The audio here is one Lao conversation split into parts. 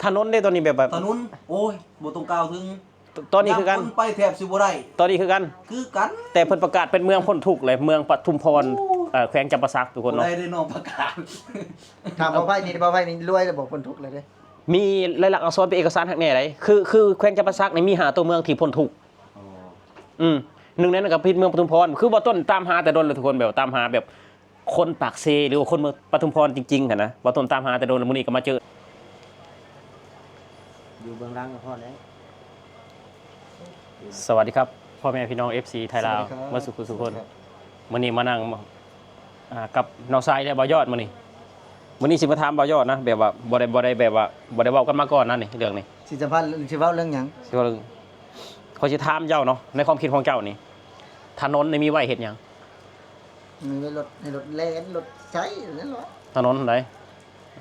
ຖະໜົນເດ້ຕອນນີ້ ແບບວ່າ ຖະໜົນ ໂອ້ຍ ບໍ່ຕ້ອງກ່າວເຖິງ ຕອນນີ້ຄືກັນ ນຳຄົນໄປແທບຊິບໍ່ໄດ້ ຕອນນີ້ຄືກັນ ຄືກັນ ແຕ່ເພິ່ນປະກາດເປັນເມືອງພົ້ນທຸກເລີຍ ເມືອງປະທຸມພອນ ໂອ້ຍ ເອີ ແຂວງຈຳປາສັກທຸກຄົນເນາະ ຜູ້ໃດໄດ້ນ້ອງປະກາດ ຖາມເບົາໄພນີ້ ເບົາໄພນີ້ລວຍແລ້ວບໍ່ ພົ້ນທຸກແລ້ວເດ້ ມີລາຍລັກອັກສອນເປັນເອກະສານຄັກແນ່ໃດ ຄື ຄືແຂວງຈຳປາສັກນີ້ມີຫ້າຕົວເມືອງທີ່ພົ້ນທຸກ ອໍ ອືມ ໜຶ່ງໃນນັ້ນກໍເປັນເມືອງປະທຸມພອນ ຄືບໍ່ຕົ້ນຕາມຫາແຕ່ດົນແລ້ວທຸກຄົນ ແບບວ່າຕາມຫາແບບ ຄົນປາກເຊ ຫຼືວ່າຄົນເມືອງປະທຸມພອນຈິງໆຫັ້ນນະ ວ່າຕົ້ນຕາມຫາແຕ່ດົນ ແລ້ວມື້ນີ້ກໍມາເຈີ. ຢູ່ເບື້ອງຫຼັງກໍພໍແລ້ວ. ສະຫວັດດີຄັບ ພໍ່ແມ່ພີ່ນ້ອງເອັຟຊີໄທລາວ ສະຫວັດດີຄັບ ເໝິດສູ່ຜູ້ສູ່ຄົນ. ສະຫວັດດີຄັບ ມື້ນີ້ມານັ່ງ ອ່າ ກັບນ້ອງຊາຍ ແລະ ບ່າວຍອດມື້ນີ້. ມື້ນີ້ຊິມາຖາມບ່າວຍອດນະ ແບບວ່າບໍ່ໄດ້ ບໍ່ໄດ້ແບບວ່າ ບໍ່ໄດ້ເວົ້າກັນມາກ່ອນນະນີ້ ເລື່ອງນີ້. ຊິສຳພາດ ຊິເວົ້າເລື່ອງຫຍັງ? ຊິເວົ້າເລື່ອງ ຂ້ອຍຊິຖາມເຈົ້າເນາະ ໃນຄວາມຄິດຂອງເຈົ້ານີ້ ຖະໜົນນີ້ມີໄວ້ເຮັດຫຍັງ? ມີໄວ້ລົດ ໃຫ້ລົດແລ່ນ ລົດໃຊ້ນັ້ນແຫຼະ ຖະໜົນໃດ?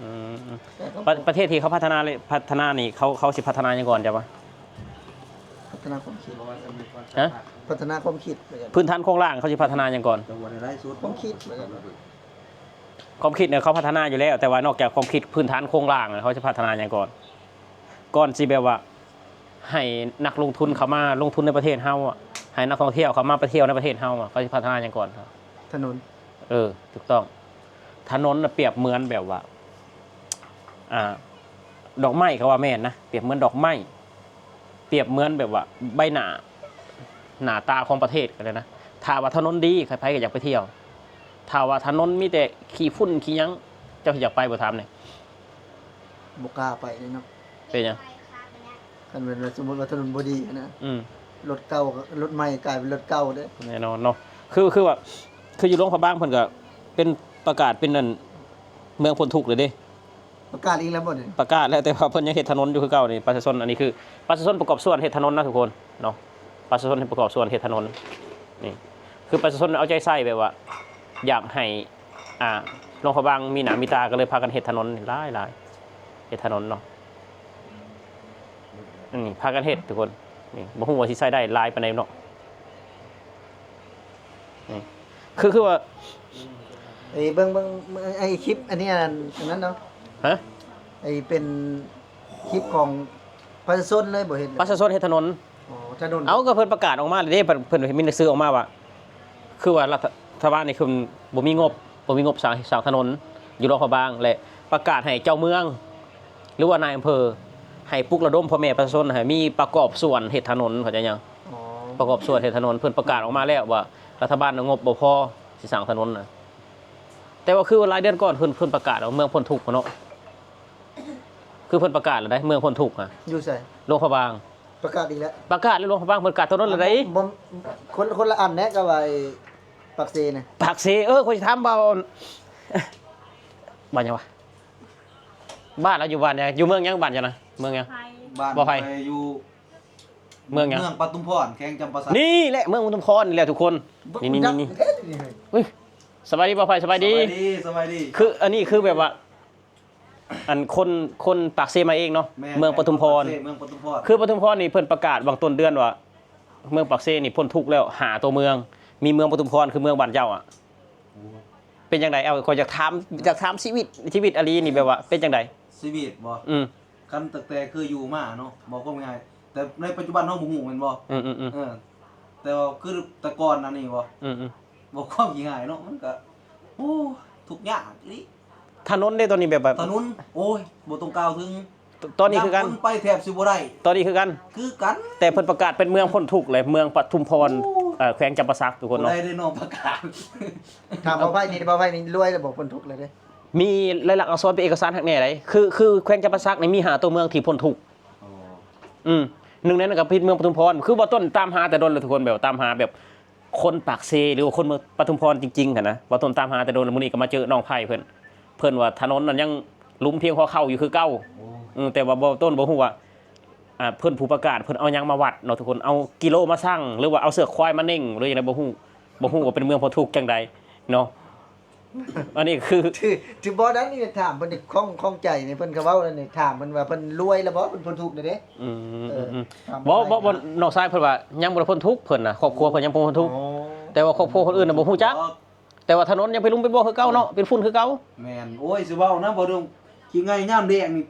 ອືມ ແຕ່ກໍ ປະ ປະເທດທີ່ເຂົາພັດທະນາ ພັດທະນານີ້ ເຂົາ ເຂົາຊິພັດທະນາຫຍັງກ່ອນ ເຈົ້າວ່າ? ພັດທະນາຄວາມຄິດ ຮະ? ພັດທະນາຄວາມຄິດ ພື້ນຖານໂຄງລ່າງເຂົາຊິພັດທະນາຫຍັງກ່ອນ? ຄວາມຄິດ ຄວາມຄິດເນຍ ເຂົາພັດທະນາຢູ່ແລ້ວ ແຕ່ວ່ານອກຈາກຄວາມຄິດພື້ນຖານໂຄງລ່າງ ເຂົາຊິພັດທະນາຫຍັງກ່ອນ? ກ່ອນຊິແບບວ່າ ໃຫ້ນັກລົງທຶນເຂົ້າມາລົງທຶນໃນປະເທດເຮົາອະ ໃຫ້ນັກທ່ອງທ່ຽວເຂົ້າມາໄປທ່ຽວໃນປະເທດເຮົາອະ ເຂົາຊິພັດທະນາຫຍັງກ່ອນ? ຖະໜົນ. ເອີ ຖືກຕ້ອງ. ຖະໜົນນະປຽບເໝືອນແບບວ່າ ອ່າ ດອກໄມ້ ເຂົາວ່າແມ່ນນະ ປຽບເໝືອນດອກໄມ້ ປຽບເໝືອນແບບວ່າໃບໜ້າ ໜ້າຕາຂອງປະເທດກໍໄດ້ນະ. ຖ້າວ່າຖະໜົນດີ ໃຜໆກໍຢາກໄປທ່ຽວ. ຖ້າວ່າຖະໜົນມີແຕ່ຂີ້ຝຸ່ນຂີ້ຫຍັງ ເຈົ້າຊິຢາກໄປບໍ່ ຖາມແດ່? ບໍ່ກ້າໄປເລີຍເນາະ. ເປັນຫຍັງ? ຄັນແມ່ນວ່າສົມມຸດວ່າຖະໜົນບໍ່ດີຫັ້ນນະ ອືມ ລົດເກົ່າ ລົດໃໝ່ກາຍເປັນລົດເກົ່າເດ້. ແນ່ນອນເນາະ ຄື ຄືວ່າ ຄືຢູ່ຫຼວງພະບາງເພິ່ນກໍເປັນ ປະກາດເປັນອັນ ເມືອງພົ້ນທຸກເລີຍເດ້. ປະກາດອີກແລ້ວບໍ່ນີ້? ປະກາດແລ້ວ ແຕ່ວ່າເພິ່ນຍັງເຮັດຖະໜົນຢູ່ຄືເກົ່ານີ້ ປະຊາຊົນ. ອັນນີ້ຄືປະຊາຊົນປະກອບສ່ວນເຮັດຖະໜົນນະທຸກຄົນເນາະ. ປະຊາຊົນປະກອບສ່ວນເຮັດຖະໜົນນີ້ ຄືປະຊາຊົນເອົາໃຈໃສ່ແບບວ່າ ຢາກໃຫ້ ອ່າ ຫຼວງພະບາງມີໜ້າມີຕາ ກໍເລີຍພາກັນເຮັດຖະໜົນຫຼາຍໆ ເຮັດຖະໜົນເນາະ. ອັນນີ້ພາກັນເຮັດທຸກຄົນ ນີ້ ບໍ່ຮູ້ວ່າຊິໃຊ້ໄດ້ຫຼາຍປານໃດເນາະ. ນີ້ ຄື ຄືວ່າ ເອີ ເບິ່ງ ເບິ່ງ ເບິ່ງໄອ້ຄລິບອັນນີ້ ອັນ ອັນນັ້ນເນາະ. ຮະ? ໄອ້ເປັນຄລິບຂອງປະຊາຊົນເລີຍບໍ່ ເຮັດ ປະຊາຊົນເຮັດຖະໜົນ. ອໍ ຖະໜົນ. ເອົາ ກໍເພິ່ນປະກາດອອກມາແລ້ວເດ້ ເພິ່ນ ເພິ່ນມີໜັງສືອອກມາວ່າ ຄືວ່າລັດຖະບານນີ້ຄືບໍ່ມີງົບ ບໍ່ມີງົບສ້າງ ສ້າງຖະໜົນຢູ່ຫຼວງພະບາງ ແລະ ປະກາດໃຫ້ເຈົ້າເມືອງ ຫຼືວ່ານາຍອຳເພີ ໃຫ້ປຸກລະດົມພໍ່ແມ່ປະຊາຊົນໃຫ້ມີປະກອບສ່ວນເຮັດຖະໜົນ ເຂົ້າໃຈຍັງ? ອໍ ປະກອບສ່ວນເຮັດຖະໜົນ ເພິ່ນປະກາດອອກມາແລ້ວວ່າລັດຖະບານງົບບໍ່ພໍຊິສ້າງຖະໜົນນະ. ແຕ່ວ່າຄືວ່າຫຼາຍເດືອນກ່ອນເພິ່ນ ເພິ່ນປະກາດວ່າເມືອງພົ້ນທຸກພຸ້ນເນາະ ຄືເພິ່ນປະກາດແລ້ວໃດ ເມືອງພົ້ນທຸກນະ. ຢູ່ໃສ? ຫຼວງພະບາງ. ປະກາດອີກແລ້ວ ປະກາດໃນຫຼວງພະບາງ ເພິ່ນກາດເທົ່ານັ້ນລະໃດ. ບໍ່ ບໍ່ ຄົນ ຄົນລະອັນແດ່ກັບໄອ້ປາກເຊນະ. ປາກເຊ ເອີ ຂ້ອຍຊິຖາມວ່າ ບ້ານຫຍັງວະ? ບ້ານລາວຢູ່ບ້ານຫຍັງ? ຢູ່ເມືອງຫຍັງ? ບ້ານເຈົ້ານະ ເມືອງຫຍັງ? ບ້ານ ບໍ່ໄພ ຂ້ອຍຢູ່ເມືອງຫຍັງ? ເມືອງປະທຸມພອນ ແຂວງຈຳປາສັກ. ນີ້ແຫຼະ ເມືອງປະທຸມພອນນີ້ແຫຼະທຸກຄົນ. ນີ້ ນີ້ ນີ້ ນີ້ ເຮີ້ຍ ສະບາຍດີ ບໍ່ໄພ ສະບາຍດີ ສະບາຍດີ ສະບາຍດີ. ຄື ອັນນີ້ຄືແບບວ່າ ອັນຄົນ ຄົນປາກເຊມາເອງເນາະ. ແມ່ນ ເມືອງປະທຸມພອນ ແມ່ນ ປາກເຊ ເມືອງປະທຸມພອນ. ຄືປະທຸມພອນນີ້ເພິ່ນປະກາດຫວ່າງຕົ້ນເດືອນວ່າ ເມືອງປາກເຊນີ້ພົ້ນທຸກແລ້ວຫ້າຕົວເມືອງ ມີເມືອງປະທຸມພອນ ຄືເມືອງບ້ານເຈົ້າອະ. ໂອ້ ເປັນຈັ່ງໃດ? ເອົາ ຂ້ອຍຢາກຖາມ ຢາກຖາມຊີວິດ ຊີວິດອີ່ຫຼີນີ້ແບບວ່າເປັນຈັ່ງໃດ? ຊີວິດບໍ່? ອືມ ຄັນຕັ້ງແຕ່ເຄີຍຢູ່ມາເນາະ ເວົ້າຄວາມງ່າຍ ແຕ່ໃນປັດຈຸບັນເຮົາບໍ່ຮູ້ແມ່ນບໍ່? ອືມໆໆ ເອີ ແຕ່ວ່າຄືແຕ່ກ່ອນອັນນີ້ບໍ່? ອືມໆ ເວົ້າຄວາມຂີ້ຫາຍເນາະ ມັນກະ ໂອ້ ທຸກຍາກອີ່ຫຼີ. ຖະໜົນເດ້ຕອນນີ້ແບບວ່າ ຖະໜົນ ໂອ້ຍ ບໍ່ຕ້ອງກ່າວເຖິງ. ຕ ຕອນນີ້ຄືກັນ ນຳຄົນໄປແທບຊິບໍ່ໄດ້. ຕອນນີ້ຄືກັນ ຄືກັນ ແຕ່ເພິ່ນປະກາດເປັນເມືອງພົ້ນທຸກເລີຍ ເມືອງປະທຸມພອນ ໂອ້ ເອີ ແຂວງຈຳປາສັກທຸກຄົນເນາະ. ຜູ້ໃດໄດ້ນ້ອງປະກາດ. ຖາມເບົາໄພນີ້ ເບົາໄພນີ້ລວຍແລ້ວບໍ່ ພົ້ນທຸກແລ້ວເດ້. ມີລາຍລັກອັກສອນເປັນເອກະສານຄັກແນ່ໃດ ຄື ຄືແຂວງຈຳປາສັກນີ້ມີຫ້າຕົວເມືອງທີ່ພົ້ນທຸກ. ອໍ ອືມ ໜຶ່ງໃນນັ້ນກໍເປັນເມືອງປະທຸມພອນ ຄືບໍ່ຕົ້ນຕາມຫາແຕ່ດົນແລ້ວທຸກຄົນ ແບບຕາມຫາແບບ ຄົນປາກເຊ ຫຼືວ່າຄົນເມືອງປະທຸມພອນຈິງໆຫັ້ນນະ ບໍ່ຕົ້ນຕາມຫາແຕ່ດົນ ແລ້ວມື້ນີ້ກໍມາເຈີນ້ອງໄພເພິ່ນ ເພິ່ນວ່າຖະໜົນນັ້ນຍັງຫຼຸມພຽງຫົວເຂົ່າຢູ່ຄືເກົ່າ. ໂອ້ ອືມ ແຕ່ວ່າບໍ່ ຕົ້ນບໍ່ຮູ້ວ່າ ອ່າ ເພິ່ນຜູ້ປະກາດ ເພິ່ນເອົາຫຍັງມາວັດເນາະທຸກຄົນ ເອົາກິໂລມາຊັ່ງ ຫຼືວ່າເອົາເຊືອກຄວາຍມາເນັ່ງ ຫຼືຈັ່ງໃດບໍ່ຮູ້ ບໍ່ຮູ້ວ່າເປັນເມືອງພົ້ນທຸກຈັ່ງໃດເນາະ. ອັນນີ້ຄື ຖື ຖືບໍ່ ນັ້ນນີ້ຖາມເພິ່ນນີ້ ຂ້ອງ ຂ້ອງໃຈນີ້ ເພິ່ນກໍເວົ້າແລ້ວນີ້ ຖາມເພິ່ນວ່າເພິ່ນລວຍແລ້ວບໍ່ ເພິ່ນພົ້ນທຸກແລ້ວເດ້. ອືມ ເອີ ອືມ ອືມ ຖາມ ບໍ່ ບໍ່ ບໍ່ ນ້ອງຊາຍເພິ່ນວ່າຍັງບໍ່ໄດ້ພົ້ນທຸກ ເພິ່ນນະ ຄອບຄົວເພິ່ນຍັງບໍ່ພົ້ນທຸກ. ອໍ ແຕ່ວ່າຄອບຄົວຄົນອື່ນນະບໍ່ຮູ້ຈັກ ແຕ່ວ່າຖະໜົນຍັງເປັນຫຼຸມເປັນບໍ່ຄືເກົ່າເນາະ ເອີ ເປັນຝຸ່ນຄືເກົ່າ. ແມ່ນ ໂອ້ຍ ຊິເວົ້ານຳ ບໍ່ເລື່ອງຂີ້ໄງ່ຍາມແລ້ງນີ້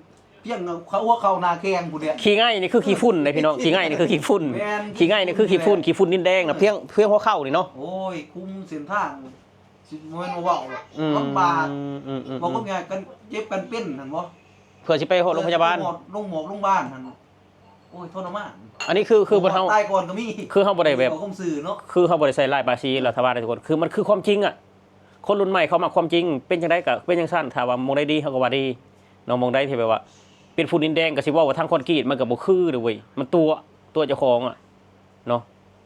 ພຽງເຂົາ ຫົວເຂົ່າໜ້າແຂ້ງພຸ້ນແຫຼະ. ຂີ້ໄງ່ນີ້ຄືຂີ້ຝຸ່ນເດ້ພີ່ນ້ອງ, ຂີ້ໄງ່ນີ້ຄືຂີ້ຝຸ່ນ, ແມ່ນ ຂີ້ໄງ່ນີ້ຄືຂີ້ຝຸ່ນ ຂີ້ຝຸ່ນດິນແດງນະ, ພຽງ ພຽງຫົວເຂົ່ານີ້ເນາະ. ໂອ້ຍ ຄຸມເສັ້ນທາງ ຊິບໍ່ແມ່ນວ່າເວົ້າ ອືມ ລຳບາກ ອືມໆໆ ເວົ້າງ່າຍໆ ກັນເຈັບກັນເປັນຫັ້ນບໍ່ ເພື່ອຊິໄປຮອດໂຮງພະຍາບານ ໂຮງໝໍ ໂຮງໝໍ ໂຮງບານຫັ້ນ ໂອ້ຍ ທໍລະມານ. ອັນນີ້ຄື ຄືບໍ່ເຖົ້າ ຕາຍກ່ອນກໍມີ ຄືເຮົາບໍ່ໄດ້ແບບ ເວົ້າຄວາມຊື່ເນາະ ຄືເຮົາບໍ່ໄດ້ໃສ່ຮ້າຍປ້າຍສີລັດຖະບານໃດທຸກຄົນ, ຄືມັນຄືຄວາມຈິງອະ. ຄົນລຸ້ນໃໝ່ເຂົາມັກຄວາມຈິງ ເປັນຈັ່ງໃດກໍເປັນຈັ່ງຊັ້ນ. ຖ້າວ່າໝ່ອງໃດດີເຮົາກໍວ່າດີເນາະ, ໝ່ອງໃດທີ່ແບບວ່າເປັນຝຸ່ນດິນແດງ ກໍຊິເວົ້າວ່າທາງຄອນກຣີດ ມັນກໍບໍ່ຄືເດ້ເວີຍ, ມັນຕົວະ ຕົວະເຈົ້າຂອງອະເນາະ.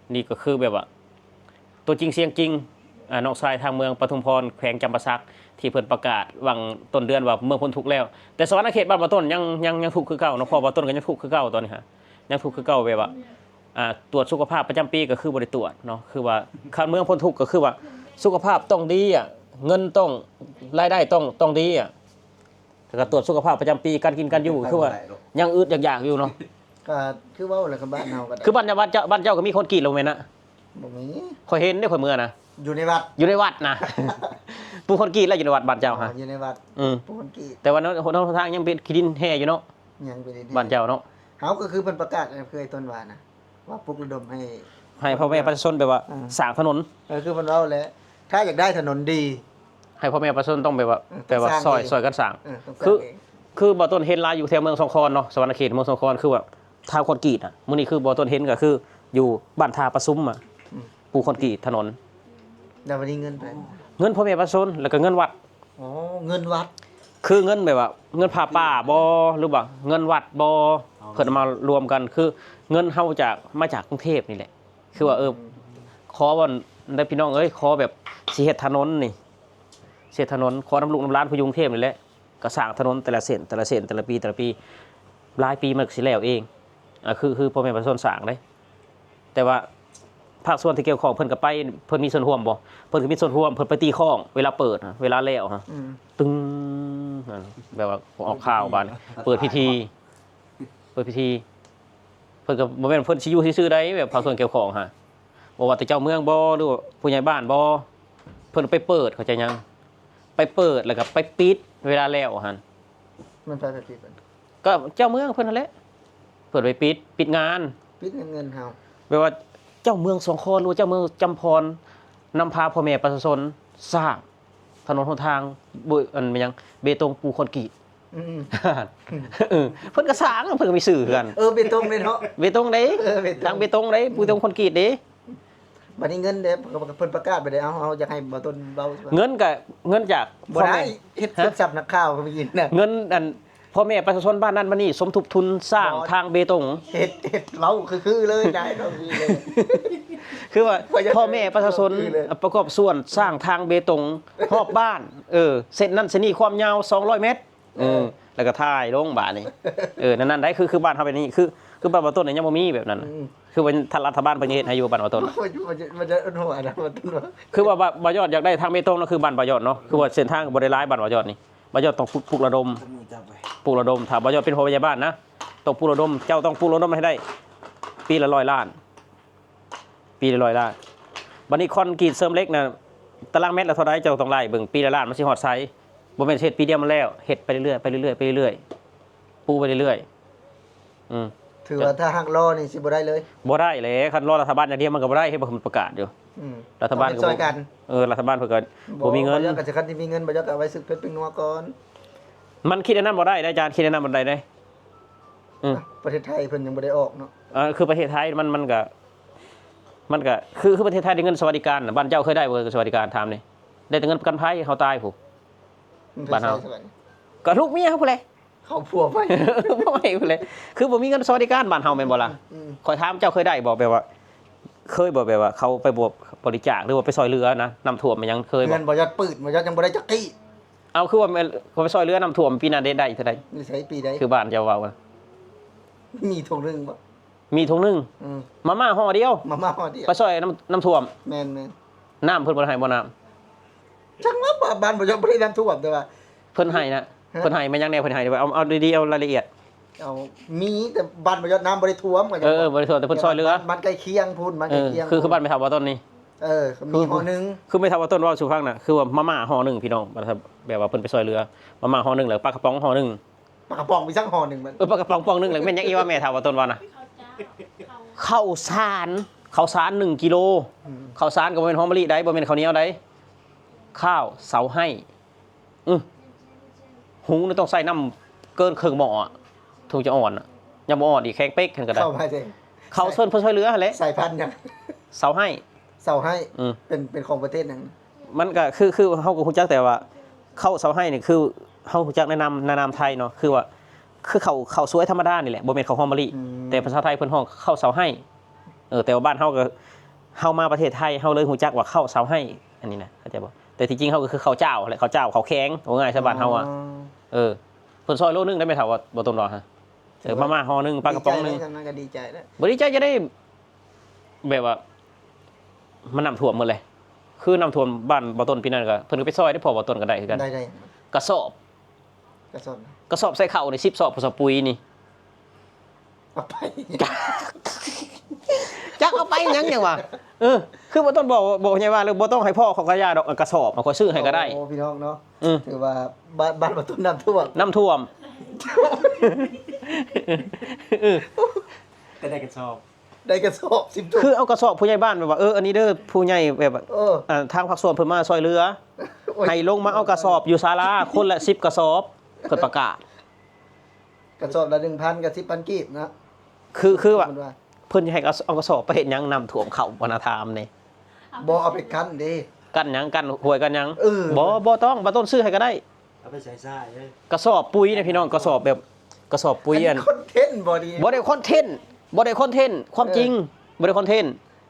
ນີ້ກໍຄືແບບວ່າ ຕົວຈິງສຽງຈິງ ອາ ນ້ອງຊາຍທາງເມືອງປະທຸມພອນ ແຂວງຈຳປາສັກ ທີ່ເພິ່ນປະກາດຫວ່າງຕົ້ນເດືອນວ່າເມືອງພົ້ນທຸກແລ້ວ. ແຕ່ສະຫວັນນະເຂດບ້ານບ່າວຕົ້ນຍັງ ຍັງ ຍັງທຸກຄືເກົ່າເນາະ, ເພາະບ່າວຕົ້ນກໍຍັງທຸກຄືເກົ່າຕອນນີ້ຫະ ຍັງທຸກຄືເກົ່າ. ແບບວ່າ ອ່າ ຕວດສຸຂະພາບປະຈຳປີກໍຄືບໍ່ໄດ້ຕວດເນາະ, ຄືວ່າຄັນເມືອງພົ້ນທຸກກໍຄືວ່າສຸຂະພາບຕ້ອງດີອະ, ເງິນຕ້ອງ ລາຍໄດ້ຕ້ອງ ຕ້ອງດີອະ. ແລ້ວກໍຕວດສຸຂະພາບປະຈຳປີ ການກິນການຢູ່ ຄືວ່າຍັງອຶດຢາກຢາກຢູ່ເນາະ. ກໍຄືເວົ້າແຫຼະ ກັບບ້ານເຮົາກໍໄດ້ ຄືບ້ານ ບ້ານເຈົ້າ ບ້ານເຈົ້າກໍມີຄອນກຣີດແລ້ວແມ່ນນະ? ບໍ່ມີ. ຂ້ອຍເຫັນເດ້ ຂ້ອຍເມືອນະ ຢູ່ໃນວັດ ຢູ່ໃນວັດນະ. ປູຄອນກຣີດແລ້ວຢູ່ໃນວັດ ບ້ານເຈົ້າຫະ. ອໍ ຢູ່ໃນວັດ ອືມ ປູຄອນກຣີດ. ແຕ່ວ່າ ໂຮງທາງຍັງເປັນຂີ້ດິນແຮ່ຢູ່ເນາະ ຍັງເປັນດິນແຮ່ ບ້ານເຈົ້າເນາະ. ເຮົາກໍຄືເພິ່ນປະກາດ ຄືໄອ້ຕົ້ນວ່ານະ ວ່າປຸກລະດົມໃຫ້ ໃຫ້ພໍ່ແມ່ປະຊາຊົນແບບວ່າ ອ່າ ສ້າງຖະໜົນ. ເອີ ຄືເພິ່ນເວົ້າແຫຼະ ຖ້າຢາກໄດ້ຖະໜົນດີ ໃຫ້ພໍ່ແມ່ປະຊາຊົນຕ້ອງແບບວ່າ ເອີ ແບບວ່າ ຕ້ອງສ້າງ ຊ່ອຍ ເອງ ຊ່ອຍກັນສ້າງ. ເອີ ຕ້ອງສ້າງ ຄື ເອງ ຄືບ່າວຕົ້ນເຫັນຫຼາຍຢູ່ແຖວເມືອງສອງຄອນເນາະ, ສະຫວັນນະເຂດ ເມືອງສອງຄອນ ຄືວ່າທາງຄອນກຣີດນະ. ມື້ນີ້ຄືບ່າວຕົ້ນເຫັນກໍຄືຢູ່ບ້ານທ່າປະຊຸມອະ ອືມ ປູຄອນກຣີດຖະໜົນ. ແລ້ວບັດນີ້ເງິນໃຜ? ເງິນພໍ່ແມ່ປະຊາຊົນ ແລ້ວກໍເງິນວັດ. ອໍ ເງິນວັດ ຄືເງິນແບບວ່າເງິນຜ້າປ່າບໍ ຫຼືວ່າເງິນວັດບໍ ເພິ່ນເອົາມາລວມກັນ. ຄືເງິນເຮົາຈາກ ມາຈາກກຸງເທບນີ້ແຫຼະ. ຄືວ່າ ເອີ ອືມ ຂໍວ່າ ໄດ້ພີ່ນ້ອງເອີຍ ຂໍແບບຊິເຮັດຖະໜົນນີ້ ຊິເຮັດຖະໜົນ ຂໍນຳລູກນຳຫຼານຜູ້ຢູ່ກຸງເທບນີ້ແຫຼະ. ກໍສ້າງຖະໜົນແຕ່ລະເສັ້ນ ແຕ່ລະເສັ້ນ ແຕ່ລະປີ ແຕ່ລະປີ ຫຼາຍປີມັນກໍຊິແລ້ວເອງ. ອ່າ ຄື ຄືພໍ່ແມ່ປະຊາຊົນສ້າງເດ້. ແຕ່ວ່າພາກສ່ວນທີ່ກ່ຽວຂ້ອງເພິ່ນກໍໄປ ເພິ່ນມີສ່ວນຮ່ວມບໍ່? ເພິ່ນກໍມີສ່ວນຮ່ວມ ເພິ່ນໄປຕີຄ້ອງເວລາເປີດ ເວລາແລ້ວ ອືມ ຕຶງ ແບບວ່າອອກຂ່າວບາດນີ້ ເປີດພິທີ ເປີດພິທີ. ເພິ່ນກໍບໍ່ແມ່ນເພິ່ນຊິຢູ່ຊື່ໆໃດ ແບບພາກສ່ວນກ່ຽວຂ້ອງຫະ ບໍ່ວ່າແຕ່ເຈົ້າເມືອງບໍ ຫຼືວ່າຜູ້ໃຫຍ່ບ້ານບໍ ເພິ່ນໄປເປີດ ເຂົ້າໃຈຍັງ? ໄປເປີດ ແລ້ວກໍໄປປິດເວລາແລ້ວຫັ້ນ. ແມ່ນໃຜໄປປິດຫັ້ນ? ກໍເຈົ້າເມືອງເພິ່ນຫັ້ນແຫຼະ ເພິ່ນໄປປິດ ປິດງານ ປິດເງິນເຮົາ. ແບບວ່າເຈົ້າເມືອງສອງຄອນ ຫຼືວ່າເຈົ້າເມືອງຈຳພອນ ນຳພາພໍ່ແມ່ປະຊາຊົນສ້າງຖະໜົນຫົນທາງ ເບ ອັນແມ່ນຫຍັງ ເບຕົງປູຄອນກຣີດ. ອືມໆ ເອີ ເພິ່ນກໍສ້າງ ເພິ່ນກໍມີຊື່ຄືກັນ. ເອີ ເບຕົງເດ້ເນາະ ເບຕົງເດ້. ເອີ ເບຕົງ ທາງເບຕົງເດ້ ປູຕົງຄອນກຣີດເດ້. ບັດນີ້ເງິນເດ້ ເພິ່ນປະກາດໄປເດ້. ເອົາ ເຮົາຢາກໃຫ້ບ່າວຕົ້ນເວົ້າ. ເງິນກະ ເງິນຈາກ ບໍ່ໄດ້ ພໍ່ແມ່ ເຮັດ ຮະ? ເຮັດສັບນັກຂ່າວເມື່ອກີ້ນະ. ເງິນອັນ ພໍ່ແມ່ປະຊາຊົນບ້ານນັ້ນບ້ານນີ້ ສົມທົບທຶນສ້າງ ບໍ່ ທາງເບຕົງ. ເຮັດ ເຮັດ ເວົ້າຄືໆເລີຍ ນາຍ ເວົ້າຄືເລີຍ. ຄືວ່າ ພໍ່ແມ່ປະຊາຊົນ ຄືເລີຍ ປະກອບສ່ວນສ້າງທາງເບຕົງ ຮອບບ້ານ ເອີ ເສັ້ນນັ້ນເສັ້ນນີ້ ຄວາມຍາວສອງຮ້ອຍແມັດ. ເອີ ເອີ ແລ້ວກໍຖ່າຍລົງບາດນີ້. ເອີ ນັ້ນໆ ໄດ້ ຄື ຄືບ້ານເຮົາແບບນີ້ ຄື ຄືບ້ານບ່າວຕົ້ນນີ້ຍັງບໍ່ມີແບບນັ້ນ. ອືມ ຄືວ່າທາງລັດຖະບານເພິ່ນເຮັດໃຫ້ຢູ່ ບ້ານບ່າວຕົ້ນ. ບໍ່ ບໍ່ ບໍ່ ບໍ່ ບໍ່ ບໍ່ ຄືວ່າ ບ່າວຍອດຢາກໄດ້ທາງເບຕົງນະ ຄືບ້ານບ່າວຍອດເນາະ. ຄືວ່າເສັ້ນທາງກໍບໍ່ໄດ້ຫຼາຍ ບ້ານບ່າວຍອດນີ້. ບ່າວຍອດຕ້ອງປຸກລະດົມ ປຸກລະດົມ. ຖ້າບ່າວຍອດເປັນຜູ້ໃຫຍ່ບ້ານນະ ຕ້ອງປຸກລະດົມ. ເຈົ້າຕ້ອງປຸກລະດົມໃຫ້ໄດ້ ປີລະຮ້ອຍລ້ານ. ປີລະຮ້ອຍລ້ານ. ບັດນີ້ຄອນກຣີດເສີມເຫຼັກນະ ຕາລາງແມັດລະເທົ່າໃດ ເຈົ້າຕ້ອງໄລ່ເບິ່ງ ປີລະລ້ານມັນຊິຮອດໃສ. ບໍ່ແມ່ນເຮັດປີດຽວມັນແລ້ວ ເຮັດໄປເລື້ອຍໆ ໄປເລື້ອຍໆ ໄປເລື້ອຍໆ ປູໄປເລື້ອຍໆ. ອືມ ຖືວ່າຖ້າຫາກລໍນີ້ຊິບໍ່ໄດ້ເລີຍ. ບໍ່ໄດ້ແຫຼະ ຄັນລໍລັດຖະບານຢ່າງດຽວມັນກໍບໍ່ໄດ້ ເຫັນບໍ່ ເພິ່ນປະກາດຢູ່. ອືມ ລັດຖະບານກໍ ຕ້ອງເຮັດຊ່ອຍກັນ. ເອີ ລັດຖະບານເພິ່ນກໍບໍ່ມີເງິນ. ບໍ່ ບໍ່ຢາກ ຄັນຊິ ຄັນຊິມີເງິນ ບໍ່ຢາກກໍເອົາໄວ້ຊື້ເຜັດແປ້ງນົວກ່ອນ. ມັນຄິດແນວນັ້ນບໍ່ໄດ້ເດ້ ອາຈານ ຄິດແນວນັ້ນບໍ່ໄດ້ເດ້. ອືມ ປະເທດໄທເພິ່ນຍັງບໍ່ໄດ້ອອກເນາະ. ເອີ ຄືປະເທດໄທມັນ ມັນກະ ມັນກະ ຄື ຄືປະເທດໄທໄດ້ເງິນສະຫວັດດີການນະ ບ້ານເຈົ້າເຄີຍໄດ້ບໍ່ ສະຫວັດດີການ ຖາມນີ້? ໄດ້ແຕ່ເງິນປະກັນໄພ ເຮົາຕາຍພຸ້ນ ບ້ານເຮົາ ກະລູກເມຍເຮົາພຸ້ນແຫຼະ ເຂົາຜົວໄປ ຜົວໄປພຸ້ນແຫຼະ. ຄືບໍ່ມີເງິນສະຫວັດດີການບ້ານເຮົາແມ່ນບໍ່ລະ? ອືມ ຂ້ອຍຖາມເຈົ້າເຄີຍໄດ້ບໍ່ ແບບວ່າ ເຄີຍບໍ່ ແບບວ່າເຂົາໄປບໍ ບໍລິຈາກ ຫຼືວ່າໄປຊ່ອຍເຫຼືອນະ ນ້ຳຖ້ວມຫຍັງ ເຄີຍບໍ່? ເຮືອນບໍ່ຍອດປືດ ບໍ່ຍອດຍັງບໍ່ໄດ້ຈັກກີ້. ເອົາ ຄືວ່າແມ່ນ ເຂົາໄປຊ່ອຍເຫຼືອນ້ຳຖ້ວມປີນັ້ນໄດ້ ໄດ້ເທົ່າໃດ? ຢູ່ໃສ ປີໃດ? ຄືບ້ານເຈົ້າເວົ້າ ມີຖົງໜຶ່ງບໍ່? ມີຖົງໜຶ່ງ. ອືມ ມາມ່າຫໍ່ດຽວ ມາມ່າຫໍ່ດຽວ ໄປຊ່ອຍນ້ຳ ນ້ຳຖ້ວມ. ແມ່ນໆ ນ້ຳເພິ່ນບໍ່ໄດ້ໃຫ້ບໍ່ ນ້ຳ? ຈັກວ່າ ບ້ານ ບ້ານບໍ່ຢອກບໍ່ໄດ້ນ້ຳຖ້ວມ ແຕ່ວ່າເພິ່ນໃຫ້ນະ. ຮະ? ເພິ່ນໃຫ້ມາຫຍັງແດ່ ເພິ່ນໃຫ້ ເອົາ ເອົາ ເອົາດີໆ ເອົາລາຍລະອຽດ. ເອົາ ມີແຕ່ບ້ານບໍ່ຢອດນ້ຳບໍ່ໄດ້ຖ້ວມ. ເອີ ບໍ່ໄດ້ຖ້ວມ ແຕ່ເພິ່ນຊ່ອຍເຫຼືອ ບ້ານໃກ້ຄຽງພຸ້ນ ບ້ານໃກ້ຄຽງ. ເອີ ຄື ຄືບ້ານແມ່ເຖົ້າບ່າວຕົ້ນນີ້. ເອີ ມີຫໍ່ໜຶ່ງ ຄືແມ່ເຖົ້າບ່າວຕົ້ນເວົ້າສູ່ຟັງນະ ຄືວ່າມາມ່າຫໍ່ໜຶ່ງພີ່ນ້ອງ ແບບວ່າເພິ່ນໄປຊ່ອຍເຫຼືອ ມາມ່າຫໍ່ໜຶ່ງ ແລ້ວປາກະປ໋ອງຫໍ່ໜຶ່ງ. ປາກະປ໋ອງໄປສັກຫໍ່ໜຶ່ງມັນ ເອີ ປາກະປ໋ອງປ່ອງໜຶ່ງ ແລ້ວແມ່ນຫຍັງອີກວ່າແມ່ ຖ້າວ່າຕົ້ນວ່ານະ? ເຂົ້າສານ ເຂົ້າສານໜຶ່ງກິໂລ. ອືມ ເຂົ້າສານກໍບໍ່ແມ່ນຫອມມະລິໃດ ບໍ່ແມ່ນເຂົ້າໜຽວໃດ ຂ້າວເສົາໄຮ້. ອື ຫຸງນີ້ຕ້ອງໃສ່ນ້ຳເກີນເຄິ່ງໝໍ້ອະ ເຖິງຈະອ່ອນອະ ຍັງບໍ່ອ່ອນອີກ ແຂງເປັກຫັ້ນກໍໄດ້. ເຂົ້າມາເດ້ ເຂົ້າເຊີນເພິ່ນຊ່ວຍເຫຼືອຫັ້ນແຫຼະ. ສາຍພັນຫຍັງ? ເສົາໄຮ້. ເສົາໄຮ້. ອື ເປັນ ເປັນຂອງປະເທດຫຍັງ? ມັນກໍຄື ຄືເຮົາກໍຮູ້ຈັກແຕ່ວ່າເຂົ້າເສົາໄຮ້ນີ້ ຄືເຮົາຮູ້ຈັກໃນນາມ ໃນນາມໄທເນາະ ຄືວ່າ ຄືເຂົ້າ ເຂົ້າສວຍທຳມະດານີ້ແຫຼະ ບໍ່ແມ່ນເຂົ້າຫອມມະລິ. ອືມ ແຕ່ພາສາໄທເພິ່ນຮ້ອງເຂົ້າເສົາໄຮ້. ເອີ ແຕ່ວ່າບ້ານເຮົາກໍ ເຮົາມາປະເທດໄທ ເຮົາເລີຍຮູ້ຈັກວ່າເຂົ້າເສົາໄຮ້ ອັນນີ້ນະ ເຂົ້າໃຈບໍ່? ແຕ່ທີ່ຈິງເຮົາກໍຄືເຂົ້າຈ້າວແຫຼະ ເຂົ້າຈ້າວ ເຂົ້າແຂງ ເວົ້າງ່າຍຊາວບ້ານເຮົາອະ. ອໍ ເອີ ເພິ່ນຊ່ອຍໂລໜຶ່ງໄດ້ແມ່ເຖົ້າ ບໍ່ຕ້ອງດອກຮະ. ເອີ ມາມ່າຫໍ່ໜຶ່ງ ປາກະປ໋ອງໜຶ່ງ ດີໃຈແລ້ວ ຊັ້ນມັນກໍດີໃຈແລ້ວ. ບໍ່ດີໃຈຈະໄດ້ ແບບວ່າ ມັນນ້ຳຖ້ວມໝົດເລີຍ ຄືນ້ຳຖ້ວມບ້ານບໍ່ຕົ້ນປີນັ້ນ ກໍເພິ່ນກໍໄປຊ່ອຍເດ້ ເພາະບໍ່ຕົ້ນກໍໄດ້ຄືກັນ. ໄດ້ ໄດ້ ກະສອບ ກະສອບ ກະສອບໃສ່ເຂົ້ານີ້ ສິບສອບ ກະສອບປຸ໋ຍນີ້ ເອົາໄປ ຈັກ ຈັກເອົາໄປຫຍັງຫຍັງຫວາ? ເອີ ຄືບໍ່ຕ້ອງບອກ ບອກໃຫຍ່ວ່າ ຫຼືບໍ່ຕ້ອງໃຫ້ພໍ່ເຂົາກະຢ່າດອກ ກະສອບ ຂ້ອຍຊື້ໃຫ້ກໍໄດ້. ໂອ້ ພີ່ນ້ອງເນາະ ອື ຖືວ່າບ້ານ ບ້ານບໍ່ຕົ້ນນ້ຳຖ້ວມ ນ້ຳຖ້ວມ ເອີ ກໍໄດ້ກະສອບ ໄດ້ກະສອບສິບຖົງ ຄືເອົາກະສອບ ຜູ້ໃຫຍ່ບ້ານແບບວ່າ ເອີ ອັນນີ້ເດີ ຜູ້ໃຫຍ່ແບບວ່າ ເອີ ອ່າ ທາງພາກສ່ວນເພິ່ນມາຊ່ອຍເຫຼືອ ໂອ້ຍ ໃຫ້ລົງມາເອົາກະສອບຢູ່ສາລາ ຄົນລະສິບກະສອບ ເພິ່ນປະກາດ. ກະສອບລະໜຶ່ງພັນ ກໍສິບພັນກີບເນາະ. ຄື ຄືວ່າ ເພິ່ນວ່າ ເພິ່ນຊິໃຫ້ເອົາ ເອົາກະສອບໄປເຮັດຫຍັງ? ນ້ຳຖ້ວມເຂົ້າ ບໍ່ນາຖາມນີ້. ບໍ່ ເອົາໄປກັ້ນເດ້. ກັ້ນຫຍັງ? ກັ້ນຫ້ວຍ ກັ້ນຫຍັງ? ເອີ ບໍ່ ບໍ່ຕ້ອງ ບໍ່ຕ້ອງຊື້ໃຫ້ກໍໄດ້. ເອົາໄປໃສ່ຊາຍເລີຍ. ກະສອບປຸ໋ຍນະພີ່ນ້ອງ ກະສອບແບບ ກະສອບປຸ໋ຍ ອັນນີ້ ອັນ ຄອນເທັນບໍ່ນີ້? ບໍ່ໄດ້ຄອນເທັນ ບໍ່ໄດ້ຄອນເທັນ ຄວາມຈິງ ເອີ ບໍ່ໄດ້ຄອນເທັນ.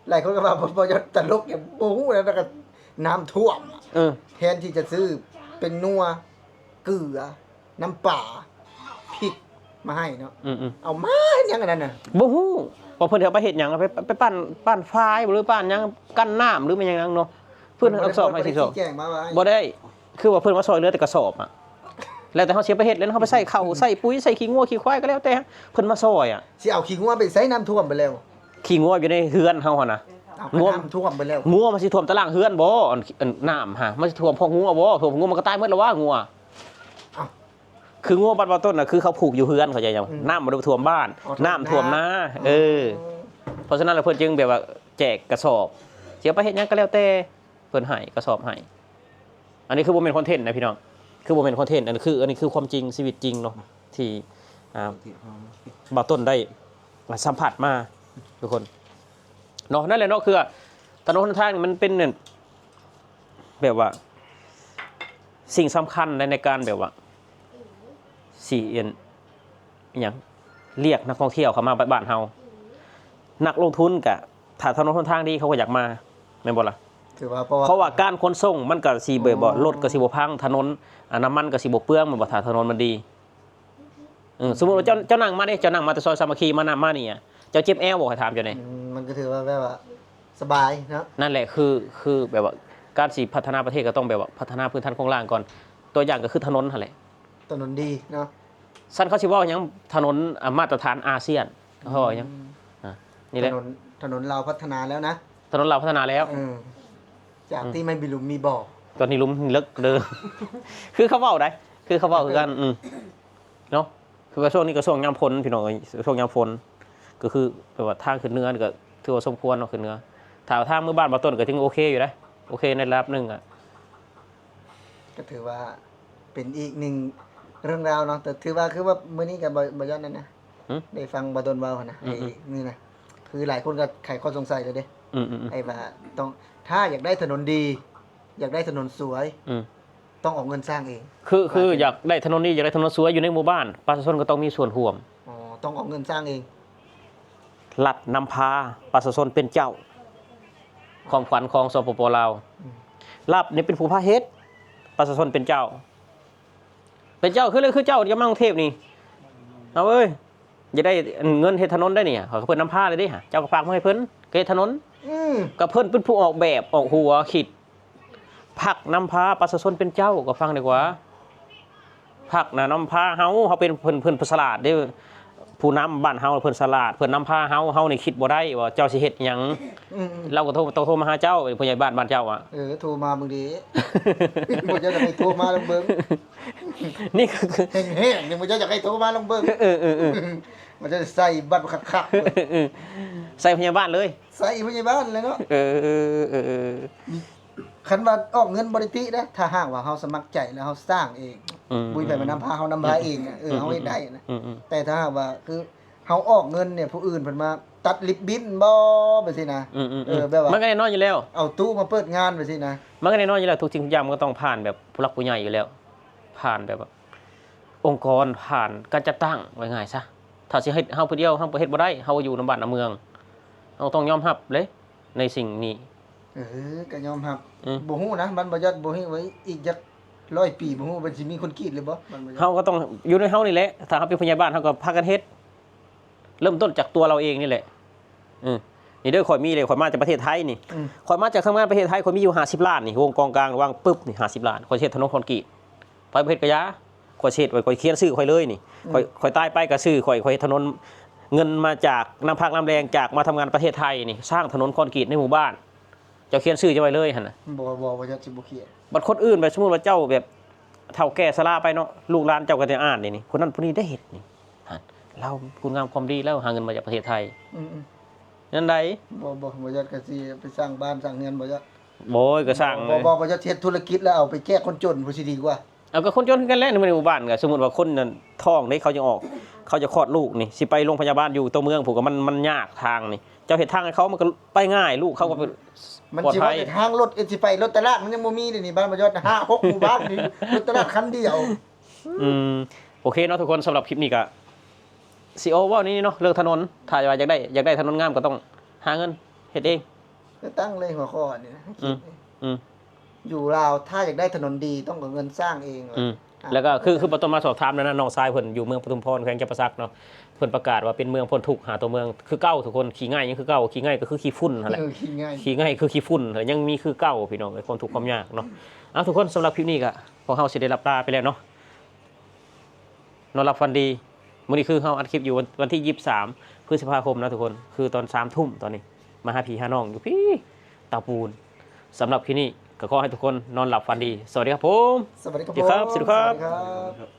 ຫຼາຍຄົນກໍວ່າ ບໍ່ ບໍ່ ຕະຫຼົກ ບໍ່ຮູ້ແລ້ວ ແລ້ວກໍນ້ຳຖ້ວມ ເອີ ແທນທີ່ຈະຊື້ເປັນນົວ ເກືອ ນ້ຳປາ ພິກມາໃຫ້ເນາະ. ອືມໆ ເອົາມາເຮັດຫຍັງອັນນັ້ນນະ? ບໍ່ຮູ້ວ່າເພິ່ນຊິເອົາໄປເຮັດຫຍັງ ເອົາໄປ ໄປປັ່ນ ປັ່ນຝາຍບໍ່ ຫຼືປັ່ນຫຍັງ ກັ້ນນ້ຳ ຫຼືແມ່ນຫຍັງເນາະ. ເພິ່ນເອົາກະສອບໃຫ້ສິບສອງ ບໍ່ໄດ້ ຄືວ່າເພິ່ນມາຊ່ອຍເຫຼືອແຕ່ກະສອບອະ ແລ້ວແຕ່ເຮົາຊິເອົາໄປເຮັດ ແລ້ວເຮົາໄປໃສ່ເຂົ້າ ອືມ ໃສ່ປຸ໋ຍ ໃສ່ຂີ້ງົວຂີ້ຄວາຍກໍແລ້ວແຕ່ ເພິ່ນມາຊ່ອຍອະ. ຊິເອົາຂີ້ງົວໄປໃສ່? ນ້ຳຖ້ວມໄປແລ້ວ. ຂີ້ງົວຢູ່ໃນເຮືອນເຮົາຫັ້ນນະ. ອ້າວ ງົວ ກໍນ້ຳຖ້ວມໄປແລ້ວ ງົວມັນຊິຖ້ວມຕາລ່າງເຮືອນບໍ່? ອັນ ອັນນ້ຳຫາ ມັນຊິຖ້ວມຄອກງົວບໍ່? ຖ້ວມຄອກງົວມັນກໍຕາຍໝົດແລ້ວຫວາ ງົວ. ອ້າວ ຄືງົວບ້ານບໍ່ຕົ້ນນະ ຄືເຂົາຜູກຢູ່ເຮືອນ ເຂົ້າໃຈຍັງ? ອືມ ນ້ຳບໍ່ໄດ້ຖ້ວມບ້ານ ອໍ ຖ້ວມ ນ້ຳຖ້ວມນາ ເອີ ເອີ ເພາະສະນັ້ນລະເພິ່ນຈຶ່ງແບບວ່າແຈກກະສອບ ຊິເອົາໄປເຮັດຫຍັງກໍແລ້ວແຕ່ ເພິ່ນໃຫ້ກະສອບໃຫ້. ອັນນີ້ຄືບໍ່ແມ່ນຄອນເທັນນະພີ່ນ້ອງ ຄືບໍ່ແມ່ນຄອນເທັນ ອັນນີ້ຄື ອັນນີ້ຄືຄວາມຈິງ ຊີວິດຈິງເນາະ ທີ່ ອ່າ ບ່າວຕົ້ນໄດ້ ອ່າ ສຳຜັດມາທຸກຄົນເນາະ. ນັ້ນແຫຼະເນາະ ຄືຖະໜົນຫົນທາງນີ້ມັນເປັນ ແບບວ່າສິ່ງສຳຄັນໃນ ໃນການແບບວ່າຊິ ອັນ ອີຫຍັງ ລຽກນັກທ່ອງທ່ຽວເຂົ້າມາບ້ານເຮົາ. ນັກລົງທຶນກະ ຖ້າຖະໜົນຫົນທາງດີ ເຂົາກໍຢາກມາ ແມ່ນບໍ່ລະ? ຖືວ່າ ເພາະວ່າ ເພາະວ່າການຂົນສົ່ງມັນກໍຊິແບບວ່າ ອືມ ລົດກໍຊິບໍ່ພັງ ຖະໜົນ ອາ ນ້ຳມັນກໍຊິບໍ່ເປືອງ ແມ່ນບໍ່? ຖ້າຖະໜົນມັນດີ. ເອີ ສົມມຸດວ່າເຈົ້າ ເຈົ້ານັ່ງມາເດ້ ເຈົ້ານັ່ງມາແຕ່ຊອຍສາມັກຄີ ມານຳ ມານີ້ ເຈົ້າເຈັບແອວບໍ່? ຂ້ອຍຖາມເຈົ້າແດ່. ອືມ ມັນກໍຖືວ່າແບບວ່າສະບາຍເນາະ. ນັ້ນແຫຼະ ຄື ຄືແບບວ່າການຊິພັດທະນາປະເທດກໍຕ້ອງແບບວ່າພັດທະນາພື້ນຖານໂຄງລ່າງກ່ອນ ຕົວຢ່າງກໍຄືຖະໜົນຫັ້ນແຫຼະ ຖະໜົນດີເນາະ. ຊັ້ນເຂົາຊິເວົ້າຫຍັງ? ຖະໜົນ ອາ ມາດຕະຖານອາຊຽນ ເຂົາເວົ້າຫຍັງ? ອືມ ອາ ນີ້ແຫຼະ ຖະໜົນ ຖະໜົນລາວພັດທະນາແລ້ວນະ ຖະໜົນລາວພັດທະນາແລ້ວ. ເອີ ຈາກ ອືມ ທີ່ມັນມີຫຼຸມມີບໍ່ ຕອນນີ້ຫຼຸມເລິກເດີ ຄືເຂົາເວົ້າໄດ໋ ຄືເຂົາເວົ້າຄືກັນ ອືມ ເນາະ. ຄືວ່າຊ່ວງນີ້ກໍຊ່ວງຍາມຝົນພີ່ນ້ອງເອີຍ ຊ່ວງຍາມຝົນ ກໍຄືແບບວ່າທາງຂຶ້ນເໜືອນີ້ກໍຖືວ່າສົມຄວນເນາະ ຂຶ້ນເໜືອ. ຖ້າວ່າທາງເມືອງບ້ານບ່າວຕົ້ນກໍຖືໂອເຄຢູ່ເດ້ ໂອເຄໃນລະດັບໜຶ່ງອະ. ກໍຖືວ່າເປັນອີກໜຶ່ງເລື່ອງລາວເນາະ ແຕ່ຖືວ່າຄືວ່າມື້ນີ້ກໍບໍ່ ບໍ່ຍ້ອນນັ້ນນະ ຫຶ? ໄດ້ຟັງບ່າວຕົ້ນເວົ້າຫັ້ນນະ ອືມໆ ໄອ້ນີ້ນະ ຄືຫຼາຍຄົນກໍໄຂຂໍ້ສົງໄສແລ້ວເດ້ ອືມໆ ໄອ້ວ່າຕ້ອງ ຖ້າຢາກໄດ້ຖະໜົນດີ ຢາກໄດ້ຖະໜົນສວຍ ອືມ ຕ້ອງອອກເງິນສ້າງເອງ. ຄື ຄືຢາກໄດ້ຖະໜົນດີ ຢາກໄດ້ຖະໜົນສວຍຢູ່ໃນໝູ່ບ້ານ ປະຊາຊົນກໍຕ້ອງມີສ່ວນຮ່ວມ. ອໍ ຕ້ອງອອກເງິນສ້າງເອງ. ລັດນຳພາ ປະຊາຊົນເປັນເຈົ້າ ຄວາມຂວັນຂອງ ສປປ ລາວ. ອືມ ລັດນີ້ເປັນຜູ້ພາເຮັດ ປະຊາຊົນເປັນເຈົ້າ ເປັນເຈົ້າ ຄື ຄືເຈົ້າຈະມາກຸງເທບນີ້ ເອົາເອີຍ ຢາກໄດ້ເງິນເຮັດຖະໜົນໄດ້ນີ້ ເພິ່ນນຳພາເລີຍເດ້ ເຈົ້າກໍຝາກມາໃຫ້ເພິ່ນ ກໍເຮັດຖະໜົນ. ອືມ ກໍເພິ່ນເປັນຜູ້ອອກແບບ ອອກຫົວຄິດ ພັກນຳພາ ປະຊາຊົນເປັນເຈົ້າ ກໍຟັງດີກວ່າ ພັກນະນຳພາເຮົາ ເຮົາເປັນ ເພິ່ນ ເພິ່ນສະຫຼາດເດ້ ຜູ້ນຳບ້ານເຮົາເພິ່ນສະຫຼາດ ເພິ່ນນຳພາເຮົາ ເຮົານີ້ຄິດບໍ່ໄດ້ວ່າເຈົ້າຊິເຮັດຫຍັງ. ອືມໆ ລາວກໍໂທ ຕ້ອງໂທມາຫາເຈົ້າ ຜູ້ໃຫຍ່ບ້ານບ້ານເຈົ້າອະ. ເອີ ໂທມາເບິ່ງເດ້ ບໍ່ເຈົ້າຈະໃຫ້ໂທມາລອງເບິ່ງ. ນີ້ກໍຄື ແຮງໆ ນີ້ ບໍ່ເຈົ້າຢາກໃຫ້ໂທມາລອງເບິ່ງ ເອີໆ ມັນຈະໃສ່ບັດຄັກໆ ໃສ່ພະຍາບານເລີຍ ໃສ່ພະຍາບານ ເລີຍເນາະ ເອີໆ ຄັນວ່າອອກເງິນບໍ່ໄດ້ຕິເດ້ ຖ້າຫາກວ່າເຮົາສະໝັກໃຈແລ້ວເຮົາສ້າງເອງ ບໍ່ມີໃຜມານຳພາເຮົາ ນຳພາເອງ ເອີ ເຮົາເຮັດໄດ້ນະ ແຕ່ຖ້າຫາກວ່າຄືເຮົາອອກເງິນນີ້ ຜູ້ອື່ນເພິ່ນມາຕັດລິບບິ້ນບໍ່ ແບບຊີ້ນະ ເອີ ແບບວ່າ ມັນກໍແນ່ນອນຢູ່ແລ້ວ ເອົາຕູ້ມາເປີດງານ ແບບຊີ້ນະ ມັນກໍແນ່ນອນຢູ່ແລ້ວ ທຸກສິ່ງທຸກຢ່າງມັນກໍຕ້ອງຜ່ານແບບຜູ້ຫຼັກຜູ້ໃຫຍ່ຢູ່ແລ້ວ ຜ່ານແບບວ່າອົງກອນ ຜ່ານການຈັດຕັ້ງ ວ່າງ່າຍຊະ ຖ້າຊິເຮັດເຮົາຜູ້ດຽວ ເຮົາກໍເຮັດບໍ່ໄດ້ ເຮົາຢູ່ນຳບ້ານນຳເມືອງ ເຮົາຕ້ອງຍອມຮັບເດ້ ໃນສິ່ງນີ້ ເອີ ກໍຍອມຮັບ ບໍ່ຮູ້ນະ ບ້ານບໍ່ຢອດ ບໍ່ຮູ້ວ່າອີກຈັກຮ້ອຍປີ ບໍ່ຮູ້ວ່າຊິມີຄອນກຣີດຫຼືບໍ່ ເຮົາກໍຕ້ອງຢູ່ໃນເຮົານີ້ແຫຼະ ຖ້າເຮົາເປັນຜູ້ໃຫຍ່ບ້ານ ເຮົາກໍພາກັນເຮັດ ເລີ່ມຕົ້ນຈາກຕົວເຮົາເອງນີ້ແຫຼະ ເອີ ນີ້ເດີ ຂ້ອຍມີເດ້ ຂ້ອຍມາຈາກປະເທດໄທນີ້ ຂ້ອຍມາຈາກທຳງານປະເທດໄທ ຂ້ອຍມີຢູ່ຫ້າສິບລ້ານນີ້ ວົງກອງກາງລະຫວ່າງປຶບນີ້ຫ້າສິບລ້ານ ຂ້ອຍຊິເຮັດຖະໜົນຄອນກຣີດ ໄປປະເທດກະຢາ ຂ້ອຍຊິເຮັດໄວ້ ຂ້ອຍຂຽນຊື່ຂ້ອຍເລີຍນີ້ ຂ້ອຍ ຂ້ອຍຕາຍໄປກໍຊື່ຂ້ອຍ ຂ້ອຍເຮັດຖະໜົນ ເງິນມາຈາກນ້ຳພັກນ້ຳແຮງ ຈາກມາທຳງານປະເທດໄທນີ້ ສ້າງຖະໜົນຄອນກຣີດໃນໝູ່ບ້ານ ເຈົ້າຂຽນຊື່ເຈົ້າໄວ້ເລີຍຫັ້ນນະ ບໍ່ ບໍ່ ບໍ່ ບໍ່ຢາກຊິບໍ່ຂຽນ ບັດຄົນອື່ນ ແບບສົມມຸດວ່າເຈົ້າແບບເຖົ້າແກ່ຊະລາໄປເນາະ ລູກຫຼານເຈົ້າກໍຈະອ່ານນີ້ ຄົນນັ້ນຄົນນີ້ໄດ້ເຮັດນີ້ ຫັ້ນ ລາວຄຸນງາມຄວາມດີ ລາວຫາເງິນມາຈາກປະເທດໄທ ອືມໆ ນັ້ນໃດ ບໍ່ ບໍ່ ບໍ່ຢາກກໍຊິໄປສ້າງບ້ານສ້າງເຮືອນ ບໍ່ຢາກ ໂອ້ຍ ກໍສ້າງ ບໍ່ ບໍ່ ບໍ່ຢາກເຮັດທຸລະກິດ ແລ້ວເອົາໄປແຈກຄົນຈົນພຸ້ນຊິດີກວ່າ ເອົາ ກໍຄົນຈົນຄືກັນແຫຼະ ໃນໝູ່ບ້ານ ກໍສົມມຸດວ່າຄົນນັ້ນທ້ອງເດ້ ເຂົາຈະອອກ ເຂົາຈະຄອດລູກນີ້ ຊິໄປໂຮງພະຍາບານຢູ່ຕົວເມືອງພຸ້ນ ກໍມັນ ມັນຍາກທາງນີ້ ເຈົ້າເຮັດທາງໃຫ້ເຂົາ ມັນກໍໄປງ່າຍ ລູກເຂົາກໍ ມັນຊິວ່າແຕ່ທາງລົດ ຊິໄປລົດຕະຫຼາດ ມັນຍັງບໍ່ມີເດນີ້ ບ້ານບໍ່ຢອດ ຫ້າຫົກໝູ່ບ້ານນີ້ ລົດຕະຫຼາດຄັນດຽວ ອືມ ໂອເຄເນາະທຸກຄົນ ສຳລັບຄລິບນີ້ກໍຊິເວົ້າແນວນີ້ເນາະ ເລື່ອງຖະໜົນ ຖ້າວ່າຢາກໄດ້ ຢາກໄດ້ຖະໜົນງາມກໍຕ້ອງຫາເງິນເຮັດເອງ ກໍຕັ້ງເລີຍຫົວຂໍ້ນີ້ນະ ອືມ ຢູ່ລາວ ຖ້າຢາກໄດ້ຖະໜົນດີ ຕ້ອງເອົາເງິນສ້າງເອງ ອືມ ແລ້ວກໍຄື ຄືປະຕູມາສອບຖາມນັ້ນນະ ນ້ອງຊາຍເພິ່ນຢູ່ເມືອງປະທຸມພອນ ແຂວງຈຳປາສັກເນາະ ເພິ່ນປະກາດວ່າເປັນເມືອງພົ້ນທຸກຫາຕົວເມືອງຄືເກົ່າທຸກຄົນ ຂີ້ໄງຍັງຄືເກົ່າ ຂີ້ໄງກໍຄືຂີ້ຝຸ່ນຫັ້ນແຫຼະ ເອີ ຂີ້ໄງ ຂີ້ໄງຄືຂີ້ຝຸ່ນ ຍັງມີຄືເກົ່າພີ່ນ້ອງເອີຍ ຄວາມທຸກຄວາມຍາກເນາະ ເອົາ ທຸກຄົນ ສຳລັບຄລິບນີ້ກໍພວກເຮົາຊິໄດ້ລ່ຳລາໄປແລ້ວເນາະ ນອນຫຼັບຝັນດີ ມື້ນີ້ຄືເຮົາອັດຄລິບຢູ່ວັນ ວັນທີຊາວສາມ ພຶດສະພາຄົມນະທຸກຄົນ ຄືຕອນສາມທຸ່ມຕອນນີ້ ມາຫາພີ່ຫານ້ອງຢູ່ພີ້ ເຕົາປູນ ສຳລັບຄລິບນີ້ກໍຂໍໃຫ້ທຸກຄົນນອນຫຼັບຝັນດີ ສະຫວັດດີຄັບຜົມ ສະຫວັດດີຄັບ ສະຫວັດດີຄັບ ສະຫວັດດີຄັບ ສະຫວັດດີຄັບ.